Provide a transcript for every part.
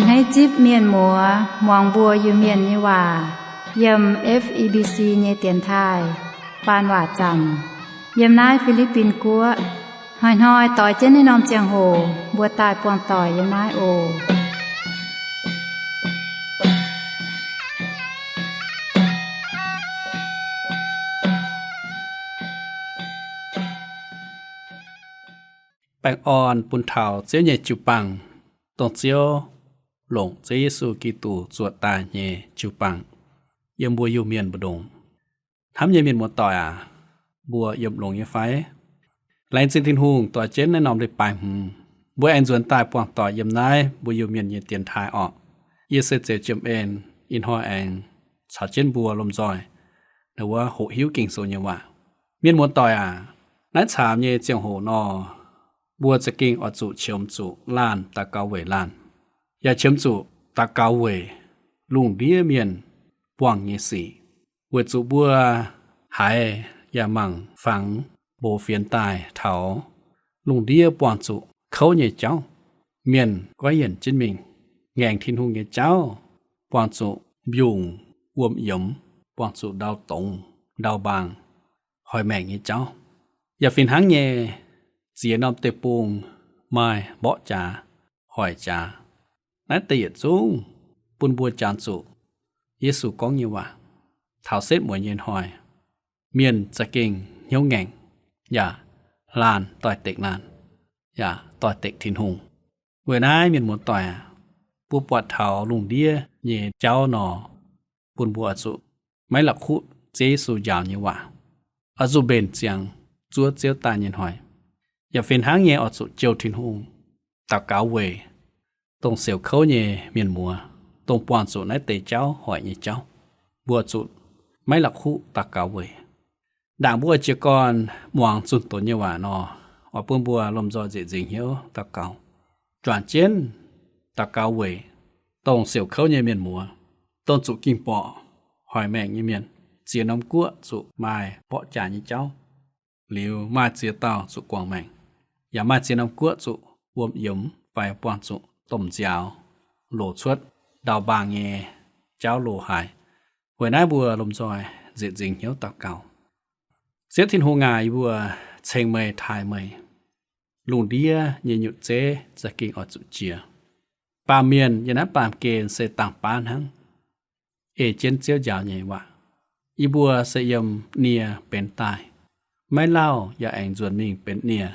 Hneiv zipv mienh muoz muangx mbuo Iu-Mienh nyei waac yiem F E B C nyei dienx taaih faan waac zaamc yiem naaiv Fi^li^bin Guoqv. Hnoi-hnoi doix jienv naaiv norm ziangh hoc mbuo daaih buangh doic yiem naaiv oc. Baengh orn bun taux Ziouv nyei jiu-baang, dongh Ziouv longc Ziouv Yesu Giduc zuoqc daaih nyei jiu-baang, yiem mbuo Iu-Mienh mbu'ndongx. Hnamv nyei mienh muoz-doic aac, mbuo yiem longx nyei fai? Laengz zingh Tin-Hungh doix jienv naaiv norm leiz-baaix hmz, mbuo aengx nzuonx daaih buangh doic yiem naaiv mbuo Iu-Mienh nyei dienx taaih orqc. Yie se Zeuz Jiem En, ih hnoi aengx caux jienv mbuo lomh nzoih wuov hoqc hiuv Ging-Sou nyei waac. Mienh muoz-doic aac, naaiv caamx nyei ziangh hoc nor, mbuo za'gengh oix zuqc qiemx zuqc laanh daux gaux weic laanh, yaac qiemx zuqc daux gaux weic lungh ndiev mienh buangh nyei sic, weic zuqc mbuo haiz yaac mangc fangx mbox fienx daaih taux lungh ndiev buangh zuqc kouv nyei jauv, mienh goiv yienc jienv mingh ngaengc Tin-Hungh nyei jauv, buangh zuqc mbiungc wuom yiemx, buangh zuqc ndau dongz ndau mbaang, hoic maengc nyei jauv. Yaac fih hnangv nyei, ziex norm deic-bung maaih mborqv jaax, hoic jaax. Naaiv deix yietc zungv bun mbuo jangx zuqc Yesu gorngv nyei waac, taux setv mueiz nyei hnoi, mienh za'gengh hnyouv ngaengc, yaac laanh doix-dekc laanh, yaac doix-dekc Tin-Hungh. Weic naaiv mienh muoz-doic aac, mbuo buatc taux lungh ndiev nyei jauv nor, bun mbuo oix zuqc maiv la'kuqv Ziouv Yesu njaaux nyei waac, oix zuqc mbenc ziangx zuov Ziouv daaih nyei hnoi. Yaac fih hnangv nyei oix zuqc jouh Tin-Hungh, daux gaux weic dongh siouc kouv nyei mienh muoz, dongh buangh zuqc naaiv deix jauv hoic nyei jauv. Mbuo zuqc maiv la'kuqv daux gaux weic. Ndaangc mbuo jiez gorn muangx zunh doz nyei waac nor, oix bun mbuo lomh nzoih nzieqc nzingc hnyouv daux gaux, juangc jienv daux gaux weic dongh siouc kouv nyei mienh muoz, dongh zuqc ging-borqc hoic maengc nyei mienh. Ziex norm guoqv zuqc maaih mborqv jaax nyei jauv, liuz maaih ziex dauh zuqc guangc maengc, yaac maaih ziex norm guoqv zuqc wuom yiemx fai buangh zuqc domh nziaaux, loz cuotv ndau-mbaang nyei jauv loz haic. Weic naaiv mbuo lomh nzoih nzieqc nzingc hnyouv daux gaux. Ziouv Tin-Hungh aac, yie mbuo ceng meih taaih meih. Lungh ndiev nyei nyutc zeiv za'gengh oix zuqc jiex. Baamh mienh yiem naaiv baamh gen se dangh baav hnangv. Ei jienv Ziouv njaaux nyei waac, yie mbuo se yiem nie benx daaih, maiv lauh yaac aengx nzuonx mingh benx nie.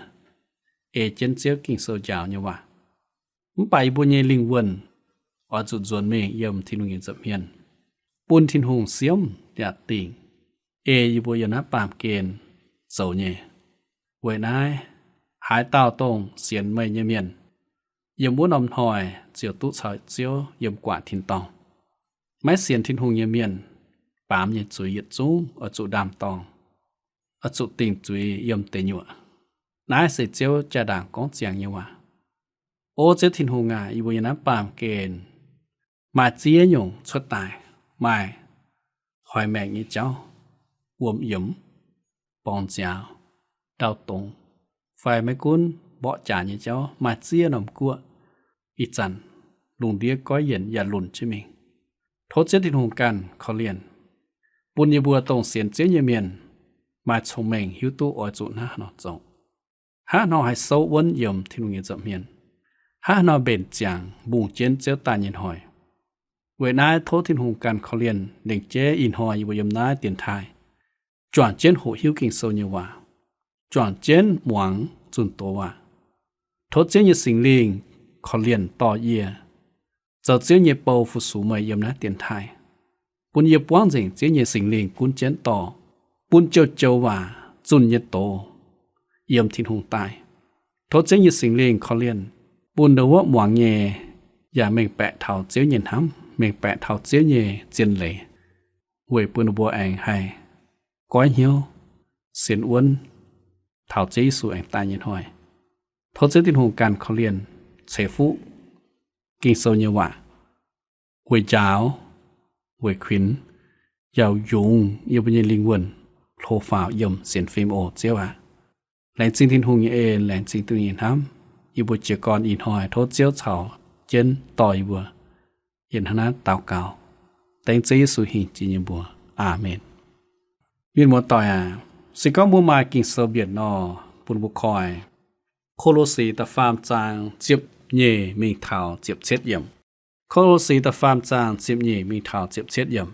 Ei jienv Ziouv Ging-Sou njaaux nyei waac, mv baac yie mbuo nyei lingh wuonh oix zuqc nzuonx mingh yiem Tin-Hungh nyei nza'hmien, bun Tin-Hungh siemv yaac dingc, ei yie mbuo yiem naaiv baamh gen zoux nyei. Weic naaiv, haaix dauh dongh sienx meih nyei mienh, yiem wuov norm hnoi ziouc duqv caux Ziouv yiem gu'nguaaic tin-dorngh. Maiv sienx Tin-Hungh nyei mienh, baamz nyei zuiz yietc zungv oix zuqc ndaam-dorngh, oix zuqc dingc zuiz yiem deic nyuoqc. Naaiv se Ziouv jaa-ndaangc gorngv ziangx nyei waac. O Ziouv Tin-Hungh aac, yie mbuo yiem naaiv baamh gen maaih ziex nyungc cuotv daaih, maaih hoic maengc nyei jauv, wuom yiemx, borngz nziaaux, ndau dongz, fai maiv gunv mborqv jaax nyei jauv, maaih ziex norm guoqv. Ih zanc lungh ndiev goiv yienc yaac lunc jienv mingh. Tov Ziouv Tin-Hungh ganh korv-lienh, bun yie mbuo dongh sienx Ziouv nyei mienh maaih cong-mengh hiuv duqv oix zuqc hnangv haaix nor zoux, hnangv haaix nor haih souv wuonv yiem Tin-Hungh nyei nza'hmien, hnangv haaix nor mbenc ziangx mbungh jienv Ziouv daaih nyei hnoi. Weic naaiv tov Tin-Hungh ganh korv-lienh lengc jeiv ih hnoi yie mbuo yiem naaiv dienx taaih, juangc jienv hoqc hiuv Ging-Sou nyei waac, juangc jienv muangx zunh doz waac. Tov Ziouv nyei Singx Lingh korv-lienh dorh yie, zoux Ziouv nyei bou fu-sux meih yiem naaiv dienx taaih, bun yie buangv nzengc Ziouv nyei Singx Lingh gunv jienv dorh, bun joux-joux waac zunh nyei doz yiem Tin-Hungh daaih. Tov Ziouv nyei Singx Lingh korv-lienh, bun ndo wuov muangx nyei yaac mengh baeqc taux Ziouv nyei hnamv, mengh baeqc taux Ziouv nyei zien leiz, weic bun mbuo aengx haih goiv hnyouv sienx wuonv taux Ziouv Yesu aengx daaih nyei hnoi. Tov Ziouv Tin-Hungh ganh korv-lienh ceix fuqv Ging-Sou nyei waac weic njaaux, weic kuinx, yaac yungz yie mbuo nyei lingh wuonh hlo faaux yiem sienx fim oc Ziouv aac. Laengz zingh Tin-Hungh nyei en, laengz zingh Tin-Hungh nyei hnamv. Yie mbuo jiez gorn ih hnoi tov Ziouv caux jienv dorh yie mbuo Yie hnangv naaiv daux gaux dengv Ziouv Yesu hingh jiex nyei mbuox. Aamen. Mienh muoz-doic aac, se gorngv mbuo maaih Ging-Sou mbienc nor, bun mbuo koi Ko^lo^si da'faam zaang ziepc nyeic mingh taux ziepc cietv yiemc. Ko^lo^si da'faam zaang ziepc nyeic mingh taux ziepc cietv yiemc.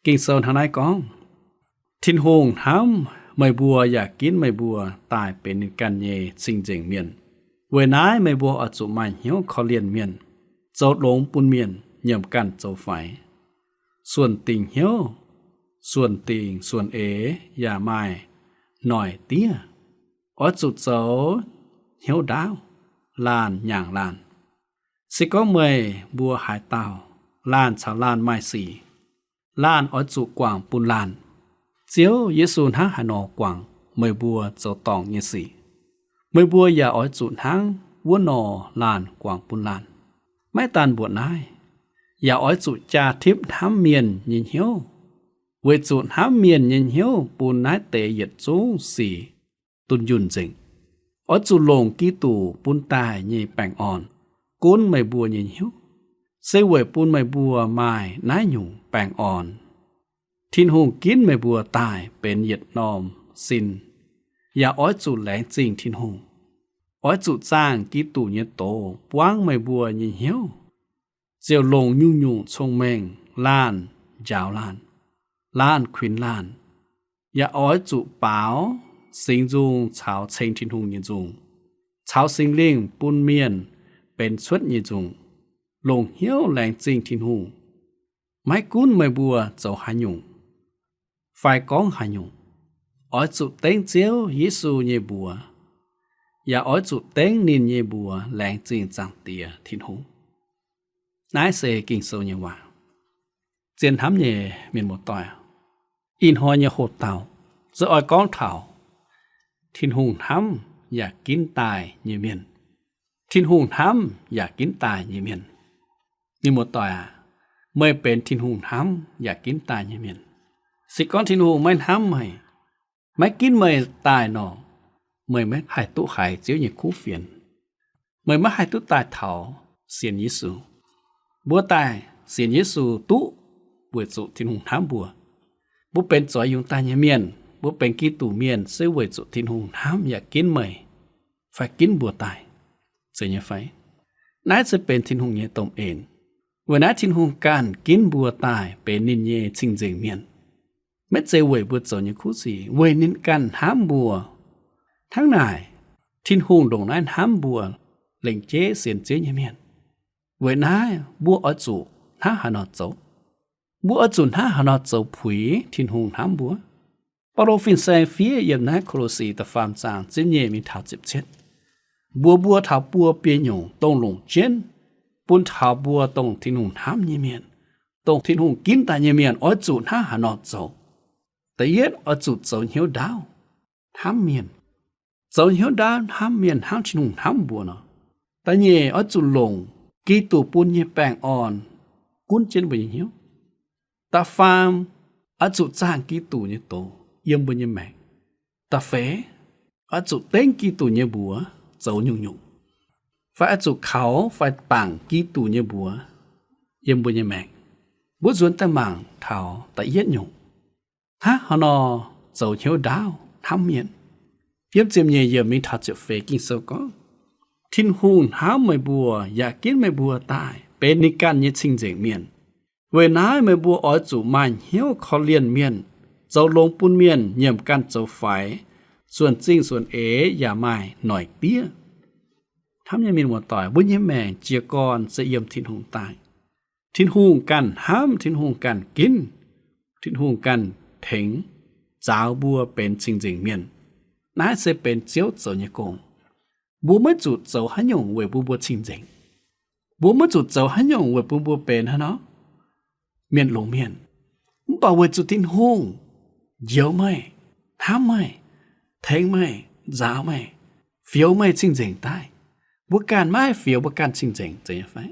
Ging-Sou hnangv naaiv gorngv, Tin-Hungh hnamv meih mbuo yaac ginv meih mbuo daaih benx ninh ganh nyei cing-nzengc mienh. Weic naaiv meih mbuo oix zuqc maaih hnyouv korv-lienh mienh, zoux longx bun mienh, nyiemc ganh zoux faix, suonc dingc hnyouv, suonc dingc suonc eix, yaac maaih noic diev. Oix zuqc zoux hnyouv ndaauv, laanh nyaangc laanh. Se gorngv meih mbuo haaix dauh laanh caux laanh maaih sic, laanh oix zuqc guangc bun laanh. Ziouv Yesu hnangv haaix nor guangc meih mbuo zoux dorngc nyei sic, meih mbuo yaac oix zuqc hnangv wuov nor laanh guangc bun laanh. Maiv daan mbuoqc naaiv, yaac oix zuqc jaa-tipv hnamv mienh nyei hnyouv, weic zuqc hnamv mienh nyei hnyouv bun naaiv deix yietc zungv sic dunh yunh nzengc. Oix zuqc longc Giduc bun daaih nyei baengh orn gunv meih mbuo nyei hnyouv, se weic bun meih mbuo maaih naaiv nyungc baengh orn. Tin-Hungh ginv meih mbuo daaih benx yietc norm sin, yaac oix zuqc laengz zingh Tin-Hungh. Oix zuqc zaangh Giduc nyei doz buangv meih mbuo nyei hnyouv, ziouc longc nyungc-nyungc cong-mengh laanh njaaux laanh, laanh kuinx laanh. Yaac oix zuqc baaux singx nzung caux ceng Tin-Hungh nyei nzung, caux Singx Lingh bun mienh benx cuotv nyei nzung, longc hnyouv laengz zingh Tin-Hungh. Maiv gunv meih mbuo zoux haaix nyungc fai gorngv haaix nyungc, oix zuqc dengv Ziouv Yesu nyei mbuox, yaac oix zuqc dengv ninh nyei mbuox laengz zingh Zaangc Diex Tin-Hungh. Naaiv se Ging-Sou nyei waac. Zien hnamv nyei mienh muoz-doic, ih hnoi nyei hoc-dauh se oix gorngv taux Tin-Hungh hnamv yaac ginv daaih nyei mienh. Tin-Hungh hnamv yaac ginv daaih nyei mienh. Mienh muoz-doic aac, meih benx Tin-Hungh hnamv yaac ginv daaih nyei mienh. Se gorngv Tin-Hungh maiv hnamv meih, maiv ginv meih daaih nor, meih maiv haih duqv haiz Ziouv nyei kuv fienx. Meih maiv haih duqv daaih taux sienx Yesu. Mbuo daaih sienx Yesu duqv weic zuqc Tin-Hungh hnamv mbuo. Mbuo benx zoux yungz daaih nyei mienh, mbuo benx Giduc mienh se weic zuqc Tin-Hungh hnamv yaac ginv meih fai ginv mbuo daaih, zeiz nyei fai? Naaiv se benx Tin-Hungh nyei domh en. Weic naaiv Tin-Hungh ganh ginv mbuo daaih benx ninh nyei cing-nzengc mienh. Maiv zeiz weic mbuo zoux nyei kuv sic, weic ninh ganh hnamv mbuo. Hnangv naaic, Tin-Hungh ndongc naaiv hnamv mbuo lengc jeiv sienx Ziouv nyei mienh. Weic naaiv mbuo oix zuqc hnangv haaix nor zoux? Mbuo oix zuqc hnangv haaix nor zoux puix Tin-Hungh hnamv mbuo? Baulo fin-saeng fiev yiem naaiv Ko^lo^si da'faam zaang ziepc nyeic mingh taux ziepc cietv, mbuox mbuo taux buo biei nyungc dongh longc jienv bun taux mbuo dongh Tin-Hungh hnamv nyei mienh, dongh Tin-Hungh ginv daaih nyei mienh oix zuqc hnangv haaix nor zoux. Da'yietv, oix zuqc zoux hnyouv ndaauv hnamv mienh. Zoux hnyouv ndaauv hnamv mienh hnangv Tin-Hungh hnamv mbuo nor. Da'nyeic, oix zuqc longc Giduc bun nyei baengh orn gunv jienv mbuo nyei hnyouv. Da'faam, oix zuqc zaangh Giduc nyei doz yiem mbuo nyei maengc. Da'feix, oix zuqc dengv Giduc nyei mbuox zoux nyungc-nyungc, fai oix zuqc kaux fai bangc Giduc nyei mbuox yiem mbuo nyei maengc. Mbuo nzuonx daaih mangc taux da'yietv nyungc, hnangv haaix nor zoux hnyouv ndaauv hnamv mienh. Yiem ziepc nyeic yiemc mingh taux ziepc feix Ging-Sou gorngv, Tin-Hungh hnamv meih mbuo yaac ginv meih mbuo daaih benx ninh ganh nyei cing-nzengc mienh. Weic naaiv meih mbuo oix zuqc maaih hnyouv korv-lienh mienh, zoux longx bun mienh, nyiemc ganh zoux faix, suonc zingh suonc eix, yaac maaih noic diev. Hnamv nyei mienh muoz-doic, mbuo nyei maengc jiez gorn se yiem Tin-Hungh daaih. Tin-Hungh ganh hnamv, Tin-Hungh ganh ginv, Tin-Hungh ganh tengx nzaaux mbuo benx cing-nzengc mienh. Naaiv se benx Ziouv zoux nyei gong. Mbuo maiv zuqc zoux haaix nyungc weic bun mbuo cing-nzengc. Mbuo maiv zuqc zoux haaix nyungc weic bun mbuo benx haaix nor mienh longx mienh. Mv baac weic zuqc Tin-Hungh njoux meih, hnamv meih, tengx meih, nzaaux meih, fioux meih cing-nzengc daaih. Mbuo ganh maiv haih fioux mbuo ganh cing-nzengc, zeiz nyei fai?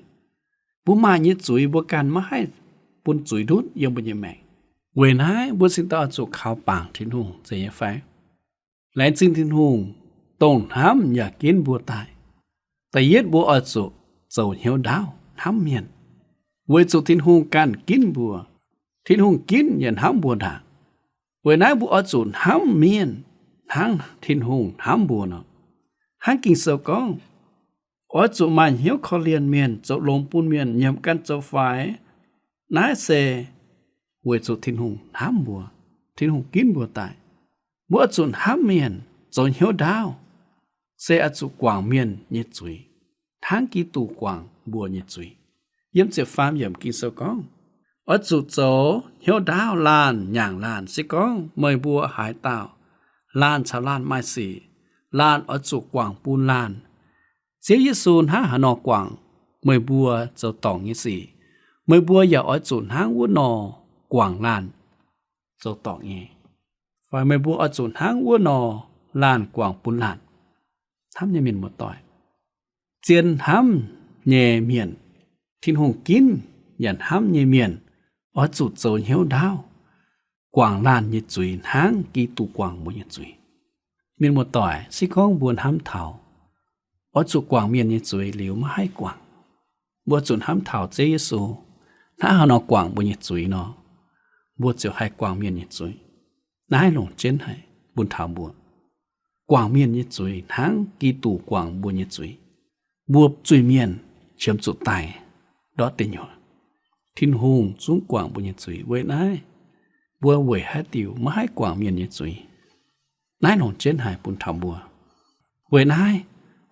Mbuo maaih nyei zuiz mbuo ganh maiv haih bun zuiz ndutv yiem mbuo nyei maengc. Weic naaiv mbuo cingx daaih oix zuqc kaux bangc Tin-Hungh, zeiz nyei fai? Laengz zingh Tin-Hungh dongh hnamv yaac ginv mbuo daaih. Da'yietv, mbuo oix zuqc zoux hnyouv ndaauv hnamv mienh. weic zuqc Tin-Hungh ganh ginv mbuo. Tin-Hungh ginv yaac hnamv mbuo ndaangc. Weic naaiv mbuo oix zuqc hnamv mienh hnangv Tin-Hungh hnamv mbuo nor. Hnangv Ging-Sou gorngv, oix zuqc maaih hnyouv korv-lienh mienh, zoux longx bun mienh, nyiemc ganh zoux faix. Naaiv se weic zuqc Tin-Hungh hnamv mbuo, Tin-Hungh ginv mbuo daaih. Mbuo oix zuqc hnamv mienh, zoux hnyouv ndaauv, se oix zuqc guangc mienh nyei zuiz, hnangv Giduc guangc mbuo nyei zuiz. Yiem ziepc faam yiemc Ging-Sou gorngv, oix zuqc zoux hnyouv ndaauv laanh nyaangc laanh. Se gorngv meih mbuo haaix dauh laanh caux laanh maaih sic, laanh oix zuqc guangc bun laanh. Ziouv Yesu hnangv haaix nor guangc meih mbuo zoux dorngc nyei sic, meih mbuo yaac oix zuqc hnangv wuov nor guangc laanh zoux dorngc nyei. Fai meih mbuo oix zuqc hnangv wuov nor laanh guangc bun laanh. Hnamv nyei mienh muoz-doic, zien hnamv nyei mienh, Tin-Hungh ginv yaac hnamv nyei mienh, oix zuqc zoux hnyouv ndaauv, guangc laanh nyei zuiz hnangv Giduc guangc mbuo nyei zuiz. Mienh muoz-doic, se gorngv mbuo hnamv taux oix zuqc guangc mienh nyei zuiz liuz maiv haih guangc, mbuo zuqc hnamv taux Ziouv Yesu hnangv haaix nor guangc mbuo nyei zuiz nor, mbuo ziouc haih guangc mienh nyei zuiz. Naaiv longc jienv haic bun taux mbuo guangc mienh nyei zuiz hnangv Giduc guangc mbuo nyei zuiz. Mbuo zuiz-mienh qiemx zuqc daic ndortv deic-nyuoqc. Tin-Hungh zungv guangc mbuo nyei zuiz. Weic naaiv, mbuo weic haaix diuc maiv haih guangc mienh nyei zuiz? Naaiv longc jienv haic bun taux mbuo. Weic naaiv,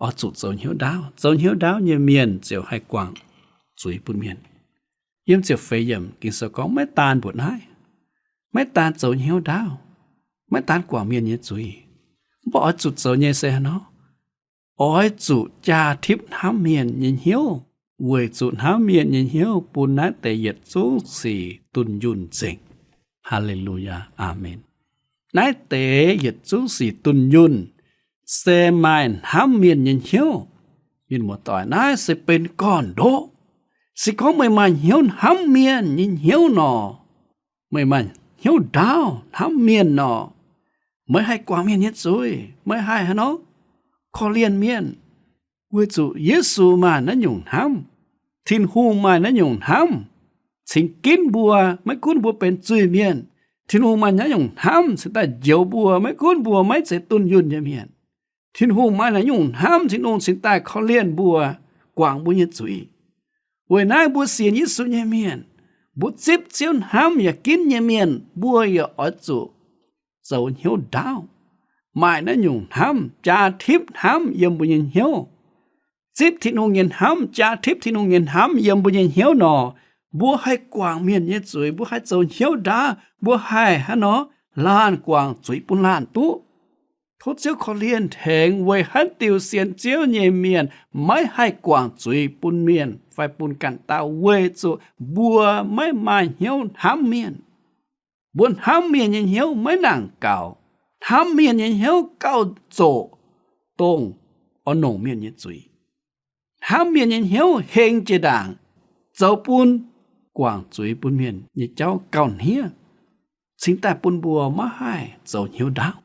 oix zuqc zoux hnyouv ndaauv. Zoux hnyouv ndaauv nyei mienh ziouc haih guangc zuiz bun mienh. Yiem ziepc feix yiemc Ging-Sou gorngv maiv daan mbuoqc naaiv, maiv daan zoux hnyouv ndaauv, maiv daan guangc mienh nyei zuiz, mv baac oix zuqc zoux nyei se haaix nor? Oix zuqc jaa tipv hnamv mienh nyei hnyouv, weic zuqc hnamv mienh nyei hnyouv bun naaiv deix yietc zungv sic dunh yunh nzengc. Haa^le^lu^yaa. Aamen. Naaiv deix yietc zungv sic dunh yunh se maaih hnamv mienh nyei hnyouv. Mienh muoz-doic, naaiv se benx gorn-ndoqv. Se gorngv meih maaih hnyouv hnamv mienh nyei hnyouv nor, meih maaih hnyouv ndaauv hnamv mienh nor, meih haih guangc mienh nyei zuiz, meih haih haaix nor? Korv-lienh mienh. Weic zuqc Yesu maaih naaiv nyungc hnamv, Tin-Hungh maaih naaiv nyungc hnamv cingx ginv mbuo, maiv gunv mbuo benx zuiz-mienh. Tin-Hungh maaih naaiv nyungc hnamv cingx daaih njoux mbuo, maiv gunv mbuo maiv zeiz dunh yunh nyei mienh. Tin-Hungh maaih naaiv nyungc hnamv, Tin-Hungh cingx daaih korv-lienh mbuo, guangc mbuo nyei zuiz. Weic naaiv mbuo sienx Yesu nyei mienh, mbuo zipv Ziouv hnamv yaac ginv nyei mienh, mbuo yaac oix zuqc zoux hnyouv ndaauv, maaih naaiv nyungc hnamv, jaa tipv hnamv yiem mbuo nyei hnyouv. Zipv Tin-Hungh nyei hnamv, jaa tipv Tin-Hungh nyei hnamv yiem mbuo nyei hnyouv nor, mbuo haih guangc mienh nyei zuiz, mbuo haih zoux hnyouv ndaauv, mbuo haih haaix nor, laanh guangc zuiz bun laanh duqv. Tov Ziouv korv-lienh tengx weic haaix diuc sienx Ziouv nyei mienh maiv haih guangc zuiz bun mienh fai bun ganh dauh, weic zuqc mbuo maiv maaih hnyouv hnamv mienh. Mbuo hnamv mienh nyei hnyouv maiv nangc gaux. Hnamv mienh nyei hnyouv gauh zoqc dongh oix nongc mienh nyei zuiz. Hnamv mienh nyei hnyouv heng jiex ndaangc, zoux bun guangc zuiz bun mienh nyei jauv gauh hniev, cingx daaih bun mbuo maiv haih zoux hnyouv ndaauv.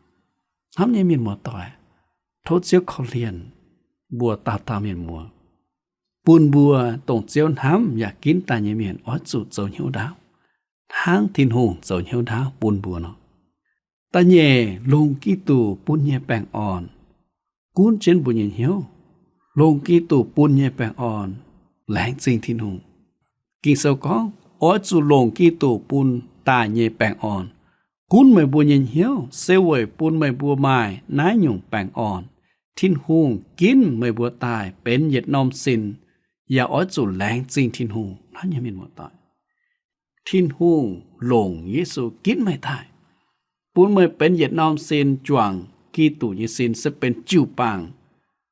Hnamv nyei mienh muoz-doic, tov Ziouv korv-lienh mbuo dauh dauh mienh muoz, bun mbuo dongh Ziouv hnamv yaac ginv daaih nyei mienh oix zuqc zoux hnyouv ndaauv, hnangv Tin-Hungh zoux hnyouv ndaauv bun mbuo nor. Da'nyeic, longc Giduc bun nyei baengh orn gunv jienv mbuo nyei hnyouv. Longc Giduc bun nyei baengh orn laengz zingh Tin-Hungh. Ging-Sou gorngv, oix zuqc longc Giduc bun daaih nyei baengh orn gunv meih mbuo nyei hnyouv, se weic bun meih mbuo maaih naaiv nyungc baengh orn, Tin-Hungh ginv meih mbuo daaih benx yietc norm sin, yaac oix zuqc laengz zingh Tin-Hungh. Hnamv nyei mienh muoz-doic, Tin-Hungh longc Yesu ginv meih daaih, bun meih benx yietc norm sin, juangc Giduc nyei sin se benx jiu-baang.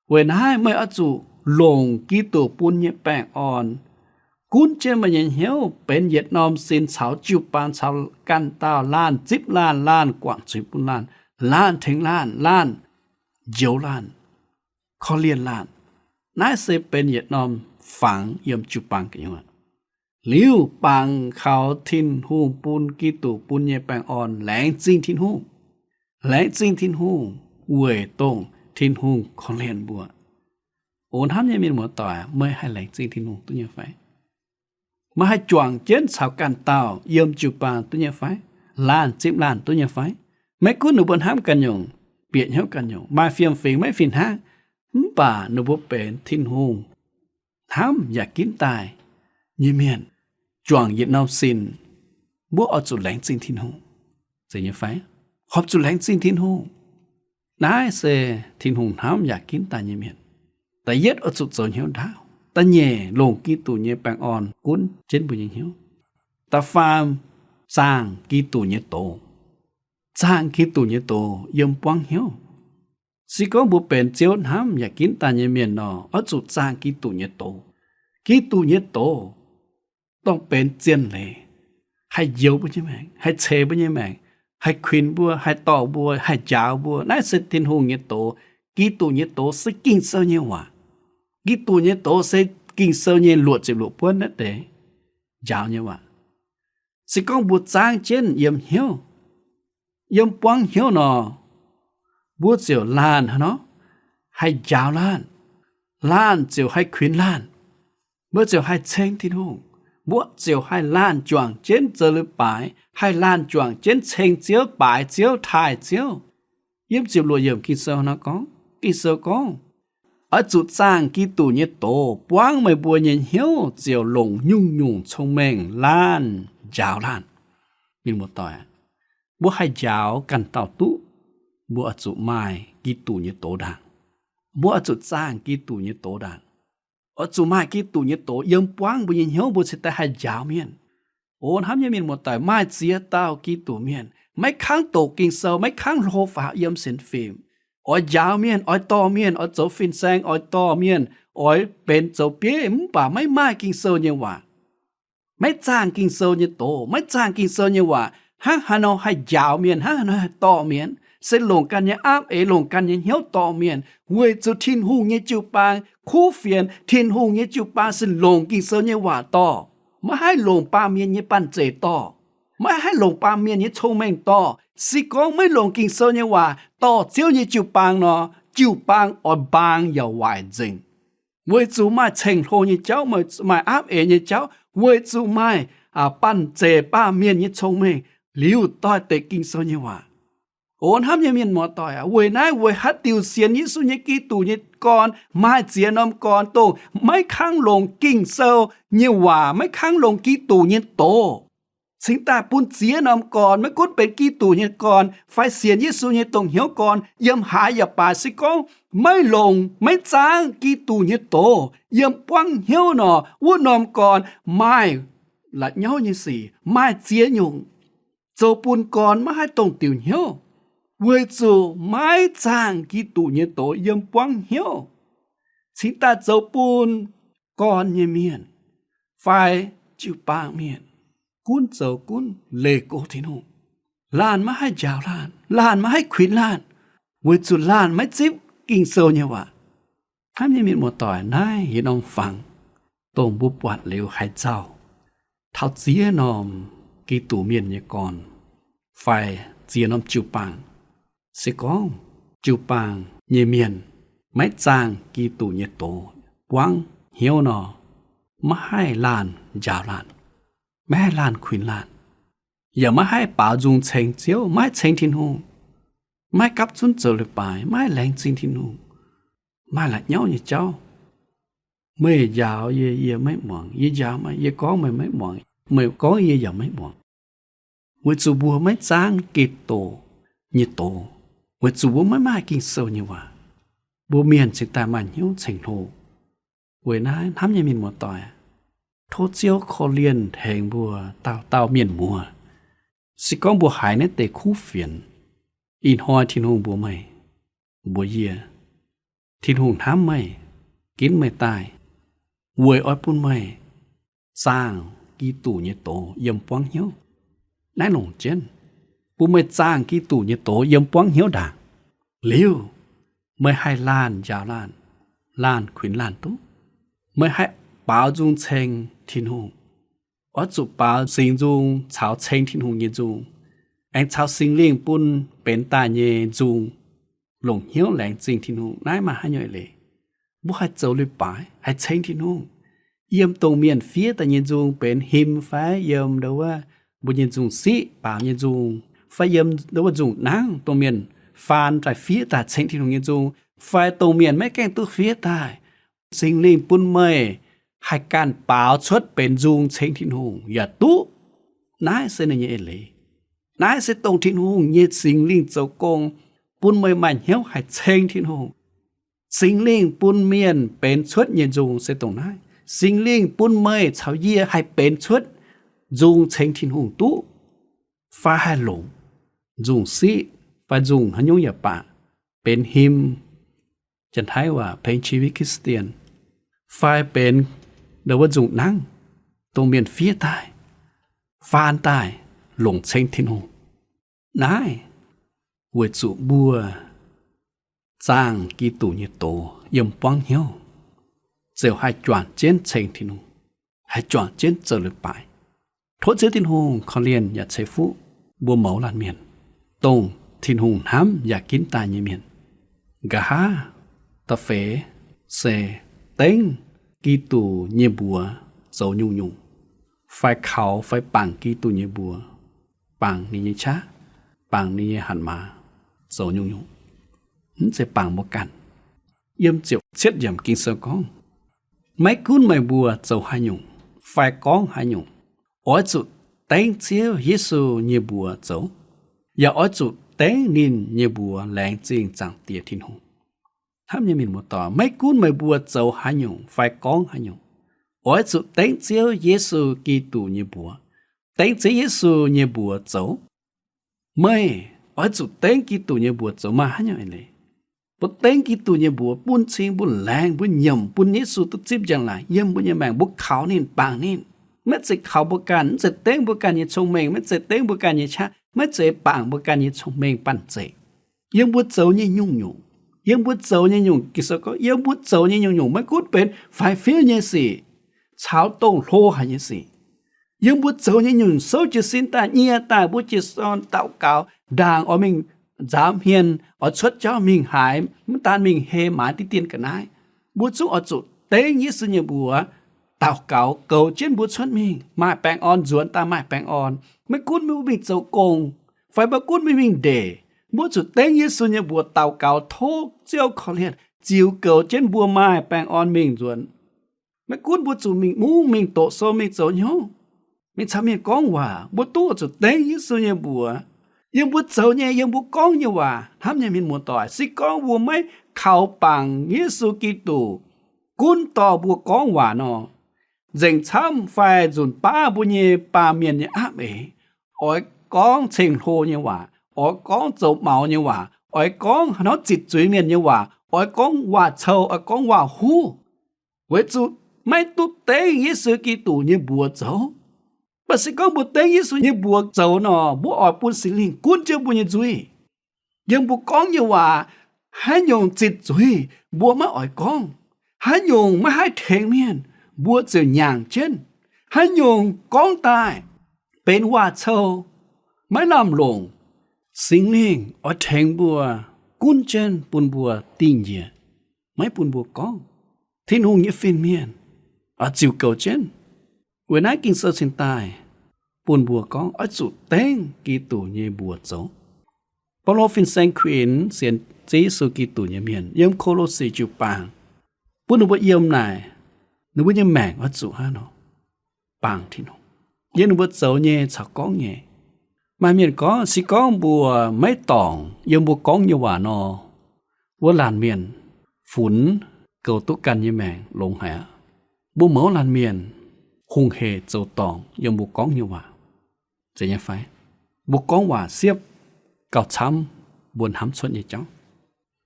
Weic naaiv meih oix zuqc longc Giduc bun nyei baengh orn gunv jienv meih nyei hnyouv benx yietc norm sin caux jiu-baang, caux ganh dauh laanh zipv laanh, laanh guangc zuiz bun laanh, laanh tengx laanh, laanh njoux laanh, korv-lienh laanh. Naaiv se benx yietc norm fangx yiem jiu-baang gu'nyuoz. Liuz bangc kaux Tin-Hungh bun Giduc bun nyei baengh orn laengz zingh Tin-Hungh. Laengz zingh Tin-Hungh weic dongh Tin-Hungh korv-lienh mbuo. O hnamv nyei mienh muoz-doic, meih haih laengz zingh Tin-Hungh duqv nyei fai? Meih haih juangc jienv caux ganh dauh yiem jiu-baang duqv nyei fai? Laanh zipv laanh duqv nyei fai? Maiv gunv ninh mbuo hnamv ganh nyungc, bieqc hnyouv ganh nyungc, maaih fiem-fingx maiv fih hnangv, mv baac ninh mbuo benx Tin-Hungh hnamv yaac ginv daaih nyei mienh, juangc yietc norm sin, mbuo oix zuqc laengz zingh Tin-Hungh. Zeiz nyei fai? Horpc zuqc laengz zingh Tin-Hungh. Naaiv se Tin-Hungh hnamv yaac ginv daaih nyei mienh. Da'yietv, oix zuqc zoux hnyouv ndaauv. Da'nyeic, longc Giduc nyei baengh orn gunv jienv mbuo nyei hnyouv. Da'faam, zaangh Giduc nyei doz. Zaangh Giduc nyei doz yiem buangv hnyouv. Se gorngv mbuo benx Ziouv hnamv yaac ginv daaih nyei mienh nor, oix zuqc zaangh Giduc nyei doz. Giduc nyei doz dongh benx zien leiz, haih njoux mbuo nyei maengc, haih ceix mbuo nyei maengc, haih kuinx mbuo, haih dorh mbuo, haih njaaux mbuo. Naaiv se Tin-Hungh nyei doz. Giduc nyei doz se Ging-Sou nyei waac. Giduc nyei doz se Ging-Sou nyei luoqc ziepc luoqc buonv naaiv deix njaaux nyei waac. Se gorngv mbuo zaangv jienv yiem hnyouv, yiem buangv hnyouv nor, mbuo ziouc laanh hnangv nor haih njaaux laanh, laanh ziouc haih kuinx laanh, mbuo ziouc haih ceng Tin-Hungh, mbuo ziouc haih laanh juangc jienv zoux leiz-baaix, haih laanh juangc jienv ceng Ziouv, baaix Ziouv, taaih Ziouv. Yiem ziepc luoqc yiemc Ging-Sou nor gorngv, Ging-Sou gorngv, oix zuqc zaangh Giduc nyei doz buangv meih mbuo nyei hnyouv ziouc longc nyungc-nyungc cong-mengh laanh njaaux laanh. Mienh muoz-doic, mbuo haih njaaux ganh dauh duqv, mbuo oix zuqc maaih Giduc nyei doz ndaangc. Mbuo oix zuqc zaangh Giduc nyei doz ndaangc. Oix zuqc maaih Giduc nyei doz yiem buangv mbuo nyei hnyouv, mbuo cingx daaih haih njaaux mienh. O hnamv nyei mienh muoz-doic, maaih ziex dauh Giduc mienh maiv kangv doqc Ging-Sou, maiv kangv hlo faaux yiem sienx fim, oix njaaux mienh, oix dorh mienh, oix zoux fin-saeng, oix dorh mienh, oix benx zoux bieiv, mv baac maiv maaih Ging-Sou nyei waac, maiv zaangh Ging-Sou nyei doz, maiv zaangh Ging-Sou nyei waac, hnangv haaix nor haih njaaux mienh, hnangv haaix nor haih dorh mienh? Se longc ganh nyei aapv eix, longc ganh nyei hnyouv dorh mienh, weic zuqc Tin-Hungh nyei jiu-baang kuv fienx. Tin-Hungh nyei jiu-baang se longc Ging-Sou nyei waac dorh, maiv haih longc baamh mienh nyei banh zeic dorh, maiv haih longc baamh mienh nyei cong-mengh dorh. Se gorngv maiv longc Ging-Sou nyei waac dorh Ziouv nyei jiu-baang nor, jiu-baang oix mbaang yaac waaic nzengc. Weic zuqc maaih ceng-hlo nyei jauv, maaih aapv eix nyei jauv, weic zuqc maaih banh zeic baamh mienh nyei cong-mengh liuz doix-dekc Ging-Sou nyei waac. O hnamv nyei mienh muoz-doic aac, weic naaiv weic haaix diuc sienx Yesu nyei Giduc nyei gorn maaih ziex norm gorn dongh maiv kangv longc Ging-Sou nyei waac, maiv kangv longc Giduc nyei doz, cingx daaih bun ziex norm gorn, maiv gunv benx Giduc nyei gorn fai sienx Yesu nyei dongh hnyouv gorn, yiem haaix yaac baac, se gorngv maiv longc, maiv zaangv Giduc nyei doz yiem buangv hnyouv nor, wuov norm gorn maaih la'nyauv nyei sic, maaih ziex nyungc, zoux bun gorn maiv haih dongh diuc hnyouv, weic zuqc maiv zaangh Giduc nyei doz yiem buangv hnyouv, cingx daaih zoux bun gorn nyei mienh fai jiu-baang mienh gunv zoux gunv leih go Tin-Hungh. Laanh maiv haih njaaux laanh, laanh maiv haih kuinx laanh, weic zuqc laanh maiv zipv Ging-Sou nyei waac. Hnamv nyei mienh muoz-doic, naaiv yietc norm fangx dongh mbuo buatc liuz haiz nzauh. Taux ziex norm Giduc mienh nyei gorn fai ziex norm jiu-baang, se gorngv jiu-baang nyei mienh maiv zaangh Giduc nyei doz buangv hnyouv nor, maiv haih laanh njaaux laanh, maiv haih laanh kuinx laanh, yaac maiv haih baaux nzung ceng Ziouv, maiv haih ceng Tin-Hungh, maiv haih gapv zunv zoux leiz-baaix, maiv haih laengz zingh Tin-Hungh, maaih la'nyauv nyei jauv. Meih njaaux yie, yie maiv muangx. Yie njaaux meih, yie gorngv meih maiv muangx. Meih gorngv yie yaac maiv muangx. Weic zuqc mbuo maiv zaangv Giduc nyei doz, weic zuqc mbuo maiv maaih Ging-Sou nyei waac, mbuo mienh cingx daaih maaih hnyouv ceng-hlo. Weic naaiv hnamv nyei mienh muoz-doic, tov Ziouv korv-lienh tengx mbuo dauh dauh mienh muoz. Se gorngv mbuo haiz naaiv deix kuv fienx, ih hnoi Tin-Hungh mbuox meih, mbuox yie, Tin-Hungh hnamv meih, ginv meih daaih, weic oix bun meih zaangh Giduc nyei doz yiem buangv hnyouv. Naaiv longc jienv, bun meih zaangh Giduc nyei doz yiem buangv hnyouv ndaangc. Liuz, meih haih laanh njaaux laanh, laanh kuinx laanh duqv. Meih haih baaux nzung ceng Tin-Hungh. Oix zuqc baaux singx nzung caux ceng Tin-Hungh nyei nzung, aengx caux Singx Lingh bun benx daaih nyei nzung, longc hnyouv laengz zingh Tin-Hungh. Naaiv maaih haaix nyungc eix leiz? Mbuo haih zoux leiz-baaix, haih ceng Tin-Hungh. yiem dongh mienh fiev daaih nyei nzung benx him fai yiem ndo wuov mbuo nyei nzung siqv, baaux nyei nzung, fai yiem ndo wuov nzung nangv dongh mienh faan daaih fiev daaih ceng Tin-Hungh nyei nzung, fai dongh mienh maiv gaengh duqv fiev daaih, Singx Lingh bun meih haih ganh baaux cuotv benx nzung ceng Tin-Hungh yaac duqv. Naaiv se ninh nyei eix leiz. Naaiv se dongh Tin-Hungh nyei Singx Lingh zoux gong bun meih maaih hnyouv haih ceng Tin-Hungh. Singx Lingh bun mienh benx cuotv nyei nzung se dongh naaiv. Singx Lingh bun meih caux yie haih benx cuotv nzung ceng Tin-Hungh duqv, fai haih longc nzung siqv fai nzung haaix nyungc yaac baac, benx him, Janx-Taiv waac benx ชีวิตคริสเตียน, fai benx ndo wuov nzung nangv, dongh mienh fiev daaih, faan daaih, longc ceng Tin-Hungh. Naaiv weic zuqc mbuo zaangh Giduc nyei doz yiem buangv hnyouv, ziouc haih juangc jienv ceng Tin-Hungh, haih juangc jienv zoux leiz-baaix. Tov Ziouv Tin-Hungh korv-lienh yaac ceix fuqv mbuo mouz laanh mienh, dongh Tin-Hungh hnamv yaac ginv daaih nyei mienh. Nqa'haav da'feix se dengv Giduc nyei mbuox zoux nyungc-nyungc, fai kaux fai bangc Giduc nyei mbuox, bangc ninh nyei qaqv, bangc ninh nyei hatc maaz zoux nyungc-nyungc. Mv zeiz bangc mbuo ganh. Yiem ziepc cietv yiemc Ging-Sou gorngv, maiv gunv meih mbuo zoux haaix nyungc fai gorngv haaix nyungc, oix zuqc dengv Ziouv Yesu nyei mbuox zoux, yaac oix zuqc dengv ninh nyei mbuox laengz zingh Zaangc Diex Tin-Hungh. Hnamv nyei mienh muoz-doic, maiv gunv meih mbuo zoux haaix nyungc fai gorngv haaix nyungc, oix zuqc dengv Ziouv Yesu Giduc nyei mbuox, dengv Ziouv Yesu nyei mbuox zoux. Meih oix zuqc dengv Giduc nyei mbuox zoux maaih haaix nyungc eix leiz? Mbuo dengv Giduc nyei mbuox bun cing, mbuo laengz, mbuo nyiemc, bun Yesu duqv zipv njang-laangc yiem mbuo nyei maengc, mbuo kaux ninh, bangc ninh. Maiv zeiz kaux mbuo ganh, maiv zeiz dengv mbuo ganh nyei cong-mengh, maiv zeiz dengv mbuo ganh nyei qaqv, maiv zeiz bangc mbuo ganh nyei cong-mengh banh zeic. Yiem mbuo zoux nyei nyungc-nyungc, yiem mbuo zoux nyei nyungc, Ging-Sou gorngv, yiem mbuo zoux nyei nyungc-nyungc, maiv gunv benx faix-fiuv nyei sic caux dongh hlo haic nyei sic, yiem mbuo zoux nyei nyungc souv jiez sin daaih, nyie daaih, mbuo jiez sin daaih daux gaux, ndaangc oix mingh nzaaux hmien, oix cuotv jauv mingh haaix, mv daan mingh hei maaiz diqv dien ga'naaiv, mbuo zungv oix zuqc dengv Yesu nyei mbuox daux gaux goux jienv mbuo cuotv mingh maaih baengh orn, nzuonx daaih maaih baengh orn. Maiv gunv mbuo mingh zoux gong, fai maiv gunv mbuo mingh ndeic, mbuo zuqc dengv Yesu nyei mbuox daux gaux tov Ziouv korv-lienh ziux goux jienv mbuo maaih baengh orn mingh nzuonx. Maiv gunv mbuo zuqc mingh mungv, mingh doqc sou, mingh zoux hnyouv, mingh caux mienh gorngv waac, mbuo duqv zuqc dengv Yesu nyei mbuox. Yiem mbuo zoux nyei, yiem mbuo gorngv nyei waac, hnamv nyei mienh muoz-doic, se gorngv mbuo maiv kaux bangc Yesu Giduc gunv dorh mbuo gorngv waac nor, nzengc camv fai nzunc baav mbuo nyei baamh mienh nyei aapv eix, oix gorngv ceng-hlo nyei waac, oix gorngv zoux maux nyei waac, oix gorngv haaix nor zitc zuiz mienh nyei waac, oix gorngv waac-cou, oix gorngv waac-huv, weic zuqc maiv duqv dengv Yesu Giduc nyei mbuox zoux. Mv baac se gorngv mbuo dengv Yesu nyei mbuox zoux nor, mbuo oix bun Singx Lingh gunv jienv mbuo nyei nzuih. Yiem mbuo gorngv nyei waac, haaix nyungc zitc zuiz mbuo maiv oix gorngv, haaix nyungc maiv haih tengx mienh, mbuo ziouc nyaangc jienv. Haaix nyungc gorngv daaih benx waac-cou, maiv lamh longc, Singx Lingh oix tengx mbuo, gunv jienv bun mbuo dingh njiec, maiv bun mbuo gorngv. Tin-Hungh nyei fin-mienh oix ziux goux jienv. Weic naaiv Ging-Sou cingx daaih bun mbuo gorngv oix zuqc dengv Giduc nyei mbuox zoux. Baulo fin-saeng kuinx sienx Ziouv Yesu Giduc nyei mienh yiem Ko^lo^si jiu-baang, bun ninh mbuo yiem naaic, ninh mbuo nyei maengc oix zuqc hnangv nor bangc Tin-Hungh, yiem ninh mbuo zoux nyei caux gorngv nyei. Maaih mienh gorngv, se gorngv mbuo maiv dorngc yiem mbuo gorngv nyei waac nor, wuov laanh mienh funx goux duqv ganh nyei maengc longx haic aqv. Mbuo mouz laanh mienh hungh hec zoux dorngc yiem mbuo gorngv nyei waac, zeiz nyei fai? Mbuo gorngv waac siepv gauh camv mbuo hnamv cuotv nyei jauv.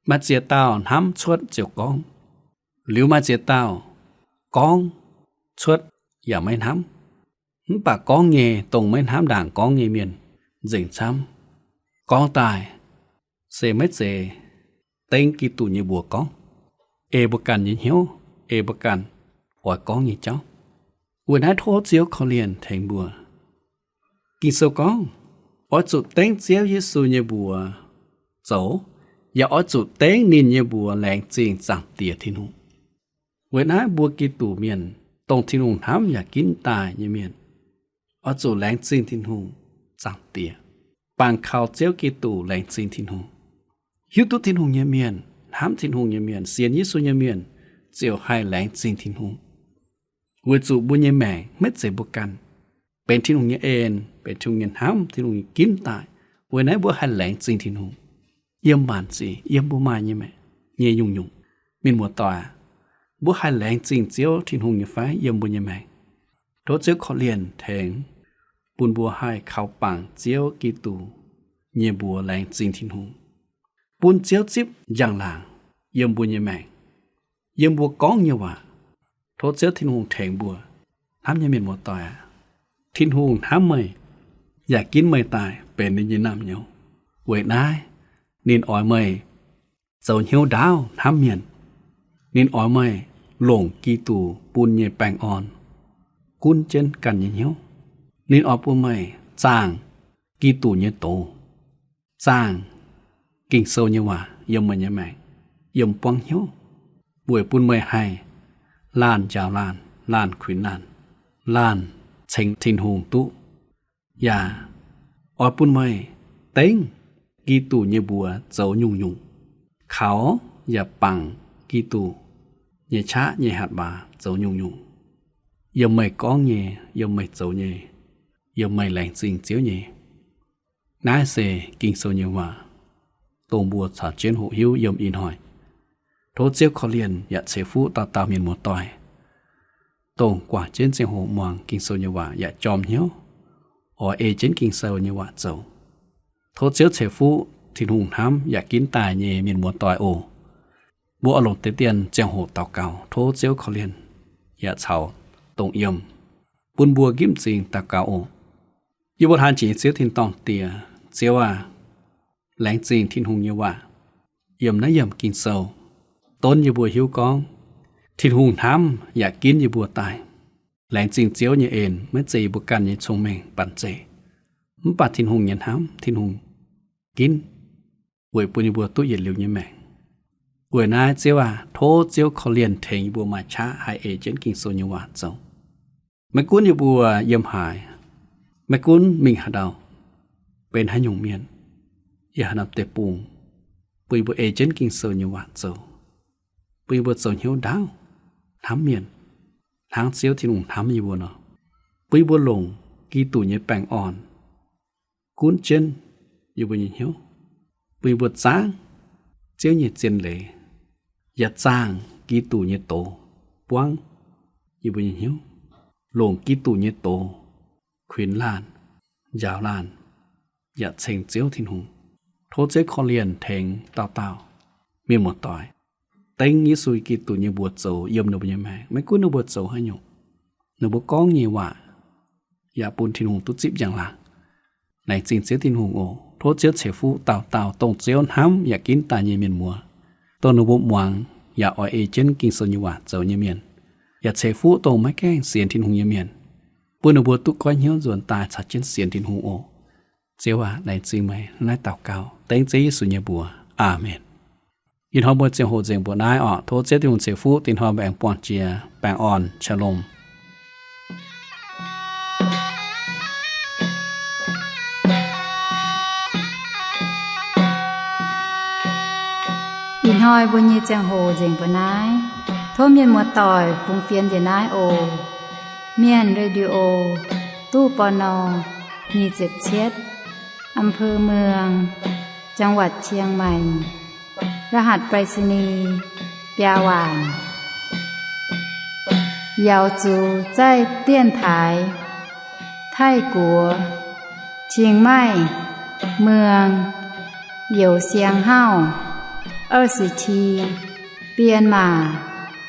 Maaih ziex dauh hnamv cuotv ziouc gorngv. Liuz maaih ziex dauh gorngv cuotv yaac maiv hnamv. Mv baac gorngv nyei, dongh maiv hnamv ndaangc gorngv nyei mienh nzengc camv. Gorngv daaih se maiv zeiz dengv Giduc nyei mbuox gorngv, ei mbuo ganh nyei hnyouv, ei mbuo ganh oix gorngv nyei jauv. Weic naaiv tov Ziouv korv-lienh tengx mbuo. Ging-Sou gorngv, oix zuqc dengv Ziouv Yesu nyei mbuox zoux, yaac oix zuqc dengv ninh nyei mbuox laengz zingh Zaangc Diex Tin-Hungh. Weic naaiv mbuo Giduc mienh dongh Tin-Hungh hnamv yaac ginv daaih nyei mienh, oix zuqc laengz zingh Tin-Hungh, Zaangc Diex, bangc kaux Ziouv Giduc laengz zingh Tin-Hungh. Hiuv duqv Tin-Hungh nyei mienh, hnamv Tin-Hungh nyei mienh, sienx Yesu nyei mienh ziouc haih laengz zingh Tin-Hungh, weic zuqc mbuo nyei maengc maiv zeiz mbuo ganh. Benx Tin-Hungh nyei en, benx Tin-Hungh nyei hnamv, Tin-Hungh nyei ginv daaih. Weic naaiv mbuo haih laengz zingh Tin-Hungh yiem maanc sic, yiem mbuo maaih nyei maengc nyei nyungc-nyungc. Mienh muoz-doic aac, mbuo haih laengz zingh Ziouv Tin-Hungh nyei fai yiem mbuo nyei maengc? Tov Ziouv korv-lienh tengx bun mbuo haih kaux bangc Ziouv Giduc nyei mbuox laengz zingh Tin-Hungh, bun Ziouv zipv njang-laangc yiem mbuo nyei maengc, yiem mbuo gorngv nyei waac. Tov Ziouv Tin-Hungh tengx mbuo. Hnamv nyei mienh muoz-doic aac, Tin-Hungh hnamv meih yaac ginv meih daaih benx ninh nyei naamh nyouz. Weic naaiv ninh oix meih zoux hnyouv ndaauv hnamv mienh. Ninh oix meih longc Giduc bun nyei baengh orn gunv jienv ganh nyei hnyouv. Ninh oix bun meih zaangh Giduc nyei doz, zaangh Ging-Sou nyei waac yiem meih nyei maengc, yiem buangv hnyouv, weic bun meih haih laanh njaaux laanh, laanh kuinx laanh, laanh ceng Tin-Hungh duqv. Yaac oix bun meih dengv Giduc nyei mbuox zoux nyungc-nyungc, kaux yaac bangc Giduc nyei qaqv nyei hatc waac zoux nyungc-nyungc, yiem meih gorngv nyei, yiem meih zoux nyei, yiem meih laengz zingh Ziouv nyei. Naaiv se Ging-Sou nyei waac, dongh mbuo caux jienv hoqc hiuv yiem ih hnoi. Tov Ziouv korv-lienh yaac ceix fuqv dauh dauh mienh muoz-doic, dongh guangc jienv ziangh hoc muangx Ging-Sou nyei waac yaac jorm hnyouv, oix ei jienv Ging-Sou nyei waac zoux. Tov Ziouv ceix fuqv Tin-Hungh hnamv yaac ginv daaih nyei mienh muoz-doic oc. Mbuo oix longc deix dien ziangh hoc daux gaux, tov Ziouv korv-lienh yaac caux dongh yiem, bun mbuo nqipv m'zing daux gaux oc. Yie mbuo hnamv jiex Ziouv tin-dorngh Diex, Ziouv aac, laengz zingh Tin-Hungh nyei waac yiem naaiv yiemc Ging-Sou, donv yie mbuo hiuv gorngv Tin-Hungh hnamv yaac ginv yie mbuo daaih. Laengz zingh Ziouv nyei en, maiv zeiz yie mbuo ganh nyei cong-mengh banh zeic, mv baac Tin-Hungh nyei hnamv, Tin-Hungh ginv, weic bun yie mbuo duqv yietc liuz nyei maengc. Weic naaiv Ziouv aac, tov Ziouv korv-lienh tengx yie mbuo maaih qaqv haih ei jienv Ging-Sou nyei waac zoux. Maiv gunv yie mbuo yiem haaix, maiv gunv mingh haaix ndau, benx haaix nyungc mienh, yiem haaix norm deic-bung, bun yie mbuo ei jienv Ging-Sou nyei waac zoux, bun yie mbuo zoux hnyouv ndaauv hnamv mienh, hnangv Ziouv Tin-Hungh hnamv yie mbuo nor, bun yie mbuo longc Giduc nyei baengh orn gunv jienv yie mbuo nyei hnyouv, bun yie mbuo zaangv Ziouv nyei zien leiz, yaac zaangh Giduc nyei doz buangv yie mbuo nyei hnyouv, longc Giduc nyei doz kuinx laanh, njaaux laanh, yaac ceng Ziouv Tin-Hungh. Tov Ziouv korv-lienh tengx dauh dauh mienh muoz-doic dengv Yesu Giduc nyei mbuox zoux yiem ninh mbuo nyei maengc, maiv gunv ninh mbuo zoux haaix nyungc, ninh mbuo gorngv nyei waac yaac bun Tin-Hungh duqv zipv njang-laangc. Laengz zingh Ziouv Tin-Hungh oc. Tov Ziouv ceix fuqv dauh dauh dongh Ziouv hnamv yaac ginv daaih nyei mienh muoz, dongh ninh mbuo muangx yaac oix ei jienv Ging-Sou nyei waac zoux nyei mienh, yaac ceix fuqv dongh maiv gaengh sienx Tin-Hungh nyei mienh, bun ninh mbuo duqv goiv hnyouv nzuonx daaih caux jienv sienx Tin-Hungh oc. Ziouv aac, laengz zingh meih. Naaiv daux gaux dengv Ziouv Yesu nyei mbuox. Aamen. Ih hnoi mbuo ziangh hoc nzengc mbuoqc naaiv oc. Tov Ziouv Tin-Hungh ceix fuqv. Dinh hnoi mbuo aengx buangh jiex. Baengh orn. Shalom. Ih hnoi mbuo nyei ziangh hoc nzengc mbuoqc naaiv. Tov mienh muoz-doic fungx fienx njiec naaiv oc. Mienh Radio, ตู้ ปณ. nyic ziepc cietv, อำเภอเมือง จังหวัดเชียงใหม่ รหัสไปรษณีย์ biaa waanc. 瑶族在电台 Taiv-Guoqv, 清迈 เมือง Youh Siang Hauv, 二十七, 编码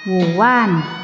Wu Wanv.